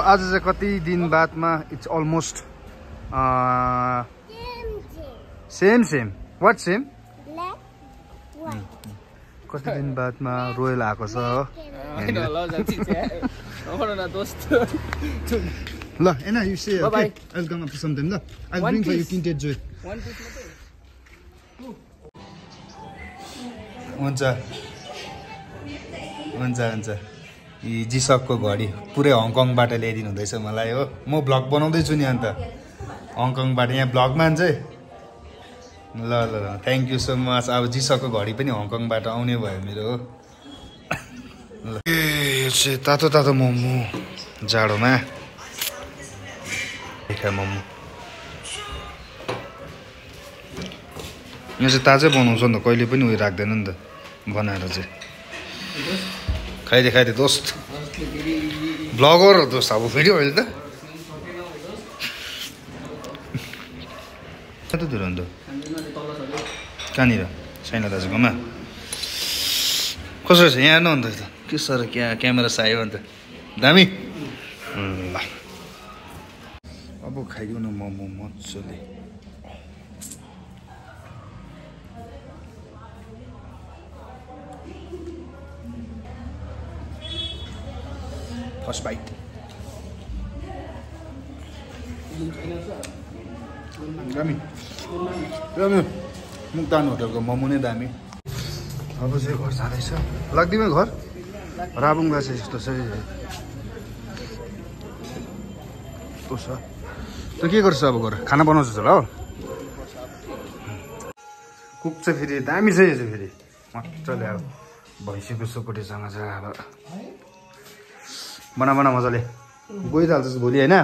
आज चाहिँ कति दिन बादमा it's almost same what same कति दिन बादमा रोयल आएको छ ल एना you say okay I will come after some time ल I will bring for you किन्टेड जोय हुन्छ हुन्छ हुन्छ यी जिसकको घडी पुरै हङकङबाट ल्याइदिनु हुँदैछ मलाई हो म भ्लग बनाउँदैछु नि अन्त हङकङबाट यहाँ भ्लग मान्छे ल ल ल थ्याङ्क यू सो मच अब जिसकको घडी पनि हङकङबाट आउने भयो मेरो हो ल ए यो चाहिँ तातो तातो मोमो जाडोमा मोमो यो चाहिँ ताजै बनाउँछ नि त कहिले पनि उयो राख्दैन नि त बनाएर चाहिँ खाइदे दोस्त ब्लगर हो दोस्त अब फेरि अहिले त कतातिर अन्त कहाँनिर साइना दाजुकोमा कसरी छ यहाँ हेर्नु अन्त के सर क्यामेरा सायो अन्त दामी ल अब खाइदिउँ न मोमो मजाले फर्स्ट बाइट दामी दामी मुक्तान होटलको मोमो नै दामी अब चाहिँ घर जाँदैछ लाग्दिमै घर राबुङ गएछ यस्तो चाहिँ कस्तो छ त के गर्छ अब घर खाना बनाउँछ होला हो कुक चाहिँ फेरि दामी छ यो चाहिँ फेरि मजाले अब भैँसीको सुकुटीसँग चाहिँ अब बना मजाले गइहाल्छ भोलि होइन